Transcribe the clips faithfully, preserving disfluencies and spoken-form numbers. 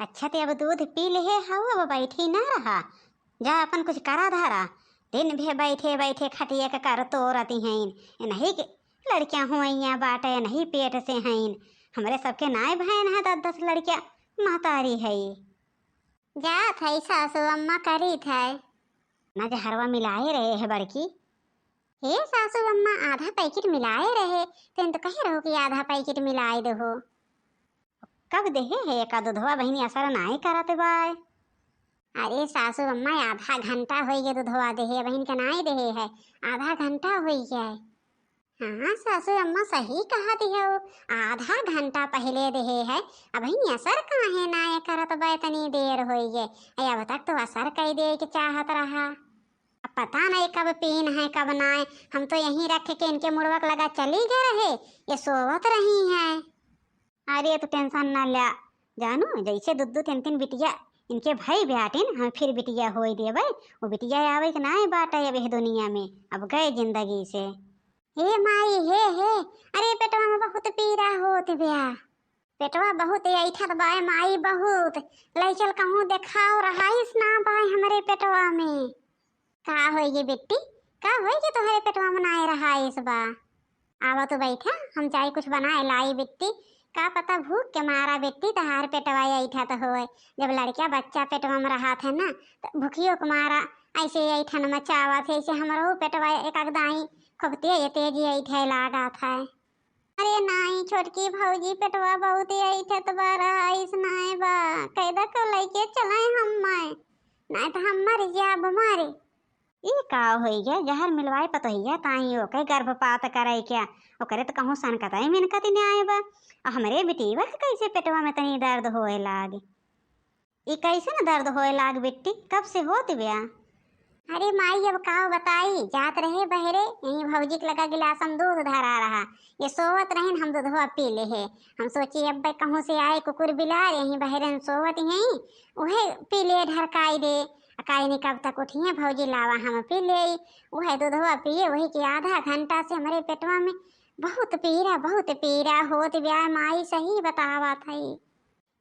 अच्छा, ते अब दूध पी लेहे हऊ, अब बैठी ना रहा, जा अपन कुछ करा धरा। दिन भे बैठे बैठे खटिया के कर तो रहती हैं, इन्हीं के लड़कियां हुआइयां बाटे, इन्हीं पेट से हैं। हमरे सबके नाय बहन है, दस दस लड़कियां महतारी है। जात है सासू अम्मा करी थे। ना जहरवा मिलाए रहे है बड़की। हे सासू अम्मा, आधा पैकेट मिलाए रहे, तेन तो कहे रहो कि आधा पैकेट मिलाए दो हो। कब देहे है एका दुधवा बहिनी, असर नाय करत बाय। अरे सासू अम्मा, आधा घंटा होई गए दुधवा देहे, बहिन के नाय देहे है, आधा घंटा होई गया है। हाँ सासू अम्मा, सही कहत हो, आधा घंटा पहिले देहे है, अबहिन असर काहे नाय करत बा, इतनी देर होई गए, ए, अब तक तो असर कई दे के चाहत रहा। अब पता नहीं कब पीन है कब नाय, हम तो यहीं रख के इनके मुड़वक लगा चली गए रहे, ये सोवत रही हैं। अरे, तू टेंशन ना ल्या जानू, जैसे दू दू तीन तीन बिटिया इनके भई ब्याटिन, हम फिर बिटिया होई देबै। वो बिटिया आवे के नाय बाटे अब एह दुनिया में, अब गए जिंदगी से। हे माई, हे, हे, अरे पेटवा में बहुत पीरा होत ब्या। पेटवा बहुत ऐठत बाय माई, बहुत। लई चल कहूँ देखाओ, रहाइस ना बाय हमरे पेटवा में। का होई गे बिट्टी, का होई गे तोहरे पेटवा में नाय रहाइस बा? आवा तू बैठा, हम जाई कुछ बनाए लाई बिट्टी। का पता भूख के मारा बिट्टी तहार पेटवा ऐठत होए। जब लड़का बच्चा पेटवा में रहत है ना, त भूखियो के मारा ऐसे ऐठन मचावत है, ऐसे हमरो पेटवा एक अगदाई खूब तेज तेज ऐठे लागत है। अरे नाई छोटकी भौजी, पेटवा बहुत ऐठत बा, रहाइस नाय बा, कैदा को लइके चलाए हम माय, नाय त हम मर जाब मारे। ई का होई गया, जहर मिलवाए पतोहिया ताई ओके गर्भपात करे क्या? ओकरे त कहूँ सनकतई मिनकत न्याय बा। आ हमरे बिटीवा के कैसे पेटवा में तनी दर्द होए लागे? ई कैसे न दर्द होए लाग बिट्टी, कब से होत ब्या? अरे माई, अब का बताई, जात रहे बहरे, यहीं भौजी के लगा गिलास में दूध धरा रहा, ये सोवत रहिन, हम दूधवा पी लेहे। हम सोची अब कहूँ से आए कुकुर बिलार, यहीं बहरे में सोवत हैं, उहे पी ले ढरकाई दे। आ काई नहीं कब तक उठिए भौजी, लावा हम पी ले। उहे दूधवा पिए, वही के आधा घंटा से हमरे पेटवा में बहुत पीरा, बहुत पीरा होत ब्या माई, सही बतावत है।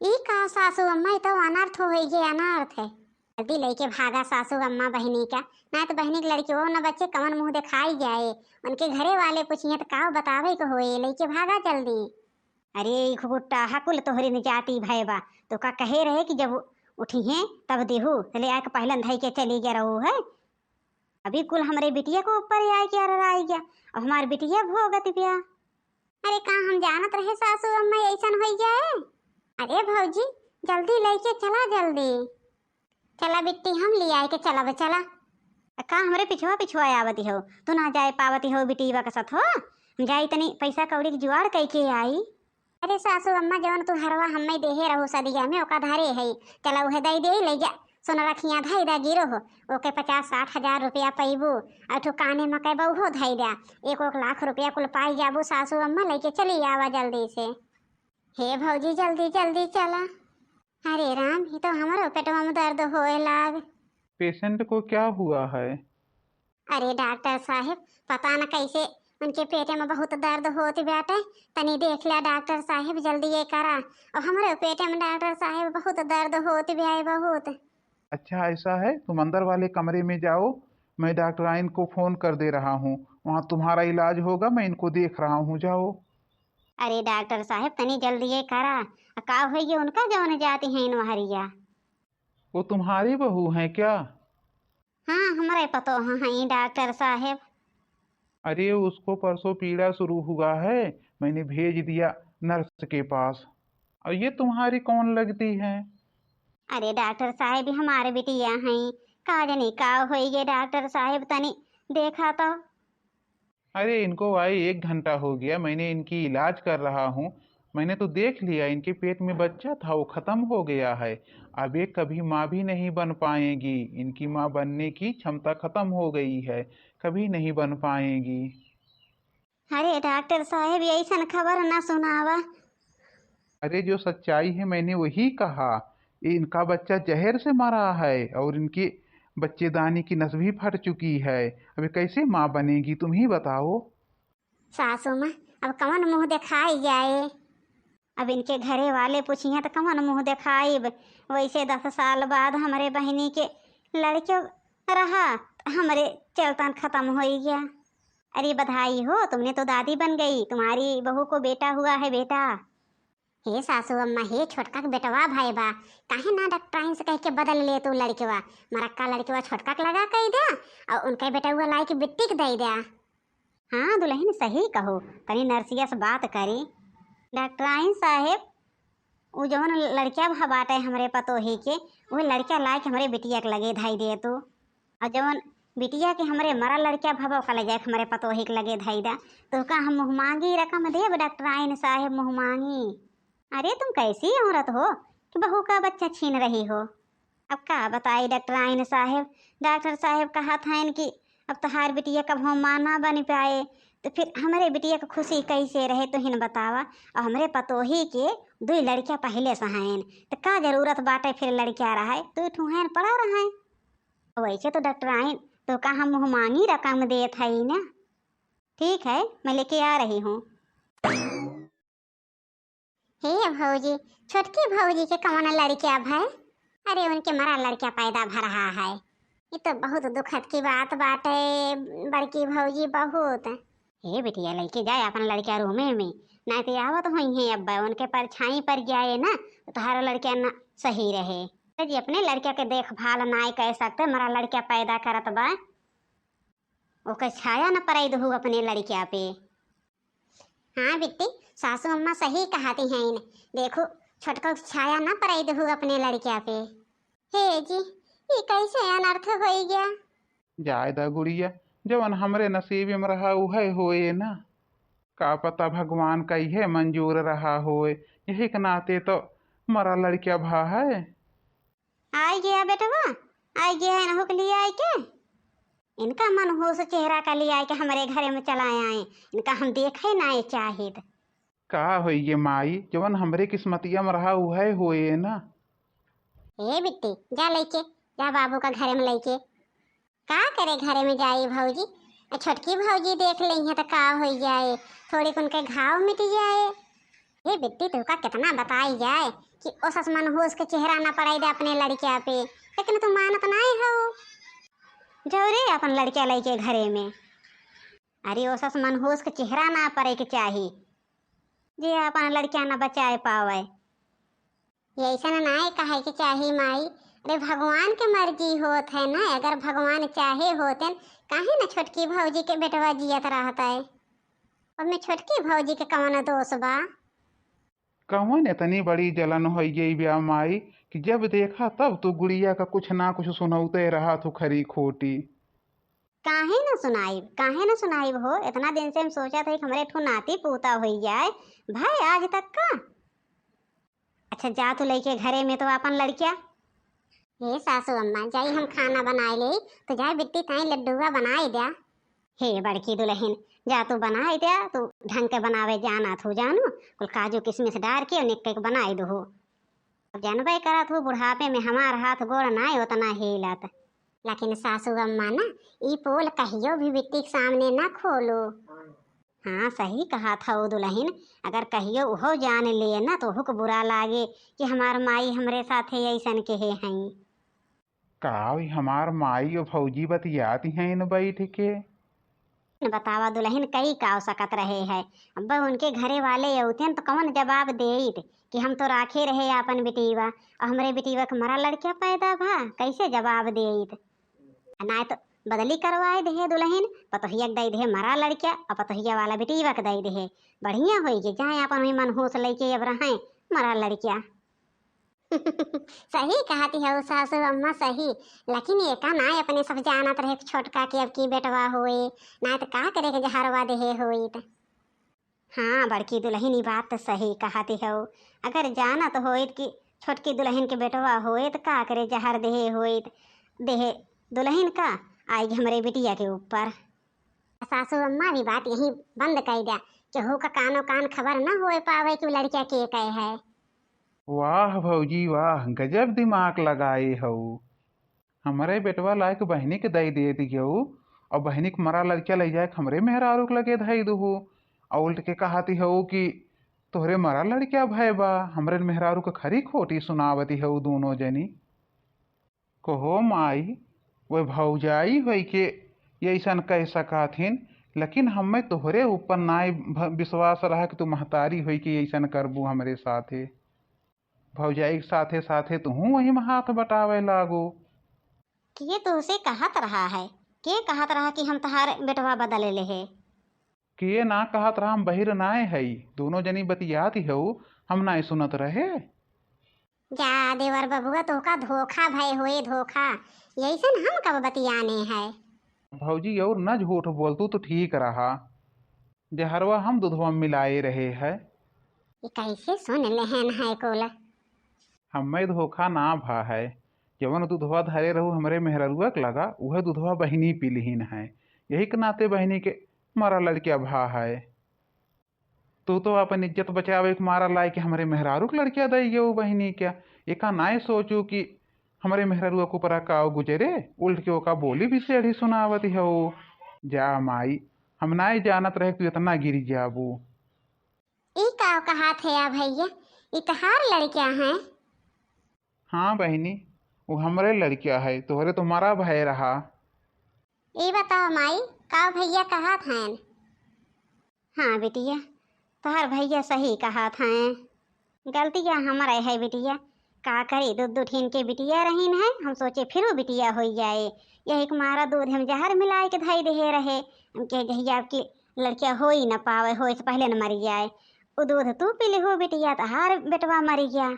ई का सासू अम्मा, ई तो अनर्थ होई गे, अनर्थ है। जल्दी लइके भागा सासू अम्मा बहिनी का, ना तो बहिनी के लड़की वो न बच्चे कवन मुँह देखाई जाए। उनके घरे वाले पूछिए तो का बतावे को होए, लइके भागा जल्दी। अरे ई खुबुट्टा हकुल तोहरी न जाती भय बा, तो का कहे रहे कि जब उठिहे तब देहू, तो ले आके पहलन धई के चली गया रहू है। अभी कुल हमरे बिटिया को ऊपर आए के अरराई गया, अब हमार बिटिया भोगत ब्या। अरे का हम जानत रहे सासू अम्मा ऐसन होई जाए? अरे भौजी, जल्दी लइके चला जल्दी। चला बिट्टी, हम ले आए के चलब, चला। आ का हमरे पिछुआ पिछुआ आवती हो, तू ना जाए पावती हो बिटिया के साथ हो? हम जाई तनी पैसा कौड़ी के जुगाड़ कई के आई। अरे सासू अम्मा, जवन तू हरवा हम्मे देहे रहू सदिया में, ओका धरे है, चला उहे दई दे, ले जा। सोनरखिया धई दा गिरो हो, ओके पचास साठ हजार रुपया पइबू, और ठो काने में के बउहो धई दा, एक एक लाख रुपया कुल पाई जाबू सासू अम्मा, लइके चली आवा जल्दी से। हे भौजी, जल्दी जल्दी चला। अरे राम, ये तो हमारो पेटवा में दर्द होए लाग। पेशेंट को क्या हुआ है? अरे डॉक्टर साहेब, पता न कैसे उनके पेटे में बहुत दर्द होत बाटे, तनी देख लिया डॉक्टर साहेब, जल्दी ये करा। और हमरे पेटे में डॉक्टर साहेब बहुत दर्द होत बाटे, बहुत। अच्छा, ऐसा है, तुम अंदर वाले कमरे में जाओ, मैं डॉक्टराइन को फोन कर दे रहा हूँ, वहाँ तुम्हारा इलाज होगा, मैं इनको देख रहा हूँ, जाओ। अरे डॉक्टर साहेब, तनी जल्दी ये करा, आ का होइए उनका जवन जाती हैं इन वहरिया? वो तुम्हारी बहू हैं क्या? हाँ, हमरे पतोह हैं डॉक्टर साहेब। अरे, उसको परसों पीड़ा शुरू हुआ है, मैंने भेज दिया नर्स के पास। और ये तुम्हारी कौन लगती है? अरे डॉक्टर साहेब, ये हमारे बिटिया हैं, का जानी का होइए डॉक्टर साहेब, तनी देखा तो। अरे, इनको आए एक घंटा हो गया, मैंने इनकी इलाज कर रहा हूँ। मैंने तो देख लिया, इनके पेट में बच्चा था, वो खत्म हो गया है। अब ये कभी माँ भी नहीं बन पाएंगी, इनकी माँ बनने की क्षमता खत्म हो गई है, कभी नहीं बन पाएंगी। अरे डॉक्टर साहेब, ये ऐसन खबर ना सुनावा। अरे, जो सच्चाई है, मैंने वही कहा। ये इनका बच्चा जहर से मरा है और इनकी बच्चेदानी की नस भी फट चुकी है। अब ये कैसे माँ बनेगी, तुम ही बताओ। सासू माँ, अब कवन मुँह देखाई जाए? अब इनके घरे वाले पूछिहैं त कवन मुँह देखाइब? वैसे दस साल बाद हमरे बहिनी के लड़के रहा, हमरे चलतन खतम होइ गया। अरे बधाई हो, तुमने तो दादी बन गई, तुम्हारी बहू को बेटा हुआ है बेटा। हे सासू अम्मा, हे छोटका के बेटवा भए बा, काहे ना डॉक्टराइन से कह के बदल ले तू लड़कवा? मरक्का लड़कवा छोटका के लगा कइ द्या अउर उनके बेटवा लाइ के बिट्टी के दइ द्या। हाँ दुलहिन, सही कहो, तनी नरसिया से बात करी। डॉक्टराइन साहेब, उ जवन लड़किया भा बाटे हमरे पतोही के, उहे लड़किया लाइके हमरे बिटिया के लगे धइ दे तू। अउर जवन बिटिया के हमरे मरा लड़किया भा बा, ओका ले जाइके हमरे पतोही के लगे धइ दा। तोहका हम मुँह माँगी रकम देब, डॉक्टराइन साहेब, मुँह माँगी। अरे तुम कैसी औरत हो कि बहू का बच्चा छीन रही हो? अब का बताई डॉक्टराइन साहेब, डॉक्टर साहेब कहत हइन कि अब तोहार बिटिया कबहूँ माँ ना बन पाए, तो फिर हमरे बिटिया के खुशी कैसे रहे, तुहिन बतावा। अउर हमरे पतोही के दुइ लड़किया पहिले से हइन, तो का जरूरत बाटे फिर लड़किया रहे, दुइ ठू हइन पड़ा रहे। वैसे तो डॉक्टराइन तोहका हम मुँह माँगी रकम देत हई ना। ठीक है, मैं लेके आ रही हूँ। हे भौजी, छोटकी भौजी के कवन लड़किया भए? अरे उनके मरा लड़किया पैदा भ रहा है। ये तो बहुत दुखद की बात बाटे बड़की भौजी, बहुत। हे बिटिया, लइके जाए अपन लड़किया रूमे में, नाहीं तो आवत होइहैं अब, उनके परछाई पर जाए ना, तो तोहार लड़किया ना सही रहे। जी अपने लड़किया के देखभाल नाहीं कर सकते, मरा लड़किया पैदा करत बा, ओकर छाया न पड़ै दहू अपने लड़किया पे। हाँ बिट्टी, सासू अम्मा सही कहती हैं। देखो, छोटको छाया न पड़ै दहू अपने लड़किया पे। हे जी, ई कैसे अनर्थ होई गया? जाए दा गुड़िया, जवन हमरे नसीब में रहा उहै होए ना। का पता भगवान का इहे मंजूर रहा होए, यही के नाते तो मरा लड़किया भा है। आइ गया बेटवा, आइ गया है इनहू के लिए आइ के। इनका मनहूस चेहरा का लिए आइ के हमरे घरे में चला आए, इनका हम देखे नाहीं चाहित। का होइए माई, जवन हमरे किस्मतिया में रहा उहै होए ना। ए बिट्टी, जा लइके, जा बाबू का घरे में लइके। का करे घरे में जाई भौजी? आ छोटकी भौजी देख लेइहैं त का होइ जाए, थोड़ी कुन के घाव मिट जाए। हे बिट्टी, तोहका कितना बताई जाए कि ओसस मनहूस के चेहरा ना पड़ै दे अपने लड़किया पे, लेकिन तू मानत नाहीं हऊ। जाओ रे अपन लड़किया लइके घरे में। अरे ओसस मनहूस के चेहरा ना पड़ै के चाही, जे अपन लड़किया ना बचाए पावै। ये ऐसन नाय कहे के चाही माई। अरे भगवान के मर्जी होत है ना, अगर भगवान चाहे होतेन, काहे न छोटकी भौजी के बेटवा जियत रहत है। ओमे छोटकी भौजी के कवन दोष बा? कवन इतनी बड़ी जलन होइ गई बा माई कि जब देखा तब तू गुड़िया का कुछ ना कुछ सुनौते रहत हो खरी खोटी। काहे न सुनाइब, काहे न सुनाइब हो? इतना दिन से हम सोचत है कि हमरे ठो नाती पोता होइ जाए, भाई आज तक का। अच्छा जा तू लइके घरे में तो अपन लड़किया। हे सासू अम्मा, जाई हम खाना बनाए लेई, तो जाए बिट्टी ताई लड्डुआ बनाए द्या। हे बड़की दुलहिन, जा तू बनाए द्या, तू ढंग के बनावे जानत हो जानू, कुल काजू किसमिस डार के निक्के के बनाए दो हो। अब जानबे करत हो बुढ़ापे में हमार हाथ गोड़ नाय ओतना हिलत। लेकिन सासू अम्मा ना, ई पोल कहियो भी बिट्टी के सामने ना खोलो। हाँ, सही कहत हऊ दुलहिन, अगर कहियो उहो जान ले ना, तो उहू के बुरा लागे कि हमार माई हमरे साथे अइसन केहे हईं। का ई हमार माई अउर भौजी बतियात हईं बैठ के? बतावा दुलहिन, कई का सकत रहे है, अब उनके घरे वाले अउतेन तो कवन जवाब देइत कि हम तो राखे रहे आपन बिटिया, अउर हमरे बिटिया के मरा लड़किया पैदा भा, कैसे जवाब देइत? आ नाय तो बदली करवाए देहे दुलहिन, पतोहिया के दई देहे मरा लड़किया, अउर पतोहिया वाला बिटिया के दई देहे। बढ़िया होई कि जाए आपन वही मनहूस लइके अब रहे मरा लड़किया। सही कहती हऊ सासू अम्मा, सही। लेकिन एका नाय अपने सब जानत रहे छोटका के अब की बेटवा होए, नाय तो का करे के जहरवा देहे होइत। हाँ बड़की दुलहिन, ई बात तो सही कहती हऊ। अगर जानत होइत कि छोटकी दुलहिन के बेटवा होए तो का करे जहर देहे होइत। देहे दुलहिन का, आइगे हमरे बिटिया के ऊपर। सासू अम्मा, अभी बात यहीं बंद कइ द्या, केहू का कानो कान खबर न होए पावे कि उ लड़किया के कहे है। वाह भौजी वाह, गजब दिमाग लगाए हऊ। हमरे बेटवा लाइके बहिनी के दई दे दियो, अउर बहिनी के मरा लड़किया लइ जाइके हमरे मेहरारू के लगे धई दुहू, अउर उल्ट के कहती हऊ कि तोहरे मरा लड़किया भय बा, हमरे मेहरारू क खरी खोटी सुनावती हऊ दूनो जनी। कहो माई, वह भौजाई होई के यैसन कह सकत हिन, लेकिन हमें तोहरे ऊपर नाय भ-, विश्वास रहा कि तू महतारी होई के यैसन करबू हमरे साथे। भौजाई के साथे साथे तुहूँ वही में हाथ बटावे लागो। के तोहसे कहत रहा है? के कहत रहा कि हम तहार बेटवा बदले ले है? के ना कहत रहा, हम बहिर नाय हई, दूनो जनी बतियात हऊ, हम नाय सुनत रहे। जा देवर बबुआ, तोहका धोखा भय होए, धोखा। यैसन हम कब बतियाने है? भौजी, और न झूठ बोल, तू तो ठीक रहा। जहरवा हम दूधवा में मिलाए रहे है। ये कैसे सुन लेहन है कुल? हमें धोखा ना भा है। जवन दूधवा धरे रहू हमरे मेहररुआ के लगा, उहे दूधवा बहिनी पी लिहिन है। यही के नाते बहिनी के मरा लड़किया भा है। तू तो अपन इज्जत बचावे के मारा लाए के हमरे मेहरारू के लड़किया दई गयो बहिनी क्या? एका नाय सोचू कि हमरे मेहरारू के ऊपरा का गुजरे, उल्ट के ओका बोली भी सेढ़ी सुनावत हो। जा माई, हम नाय जानत रहे कि तू इतना गिर जाबू। ई का कहत है या भैया, ई तहार लड़किया हैं? हाँ बहिनी, वो हमरे लड़किया है, तोहरे तो मरा भय रहा। ई बताओ माई, का भैया कहत हैं? हाँ बिटिया, तोहर भैया सही कहत हैं। गलतिया हमरे है बिटिया, का करी, दू दू ठिन के बिटिया रहीन है, हम सोचे फिर बिटिया होई जाए। यही के मारा दूध हम जहर मिलाए के धई देहे रहे, हम कहे जहिया आपकी लड़किया होई न पावे, होए से पहले न मरी जाए। उ दूध तू पी लिहू बिटिया, तहार बेटवा मरी गया।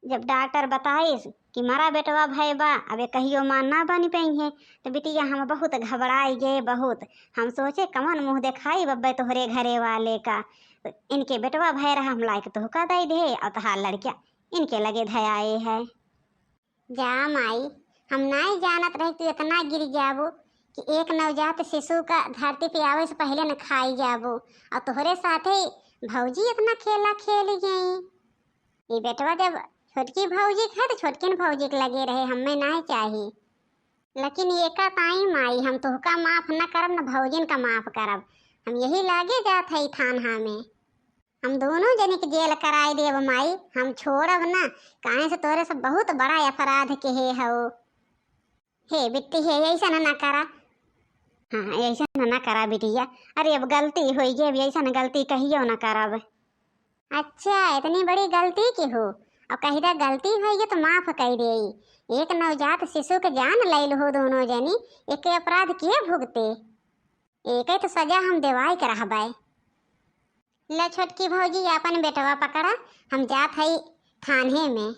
जब डॉक्टर बताइस कि मरा बेटवा भय बा, अब ये कहियो माँ ना बन पइहे, तो बिटिया हम बहुत घबराई गए, बहुत। हम सोचे कवन मुँह देखाई बब्बे तोहरे घरे वाले का, तो इनके बेटवा भय रहा, हम लाइके तोहका दे दे, और तहार लड़किया इनके लगे धयाए है। जा माई, हम नाई जानत रहे तू इतना गिर जाबू कि एक नवजात शिशु का धरती पे आवे से पहले न खाई जाबू, और तोहरे साथे भौजी इतना खेला खेल गई। ये बेटवा जब छोटकी भौजी के है तो छोटकिन भौजी के लगे रहे, हमें नाई चाही। लेकिन ये का ताई माई, हम तोहका माफ न करब न भौजिन का माफ करब। हम यही लागे जात है थानहा में। हम दोनों जने के जेल कराई देब माई, हम छोड़ब ना, काहे से तोरे से बहुत बड़ा अपराध केहे हऊ। हे बिट्टी हे, ऐसन ना करा। हाँ, ऐसन ना करा बिटिया। अरे अब गलती होई गई, अब ऐसन गलती कहियो ना करब। अच्छा, इतनी बड़ी गलती केहू? अब कहिदा गलती होई गई तो माफ कर देई। एक नवजात शिशु के जान ले लहो दोनों जनी, एक अपराध के भुगते? एक तो सजा हम देवाई के रहबे। ले छोटकी भौजी, आपन बेटवा पकड़ा, हम जात हई थाने में।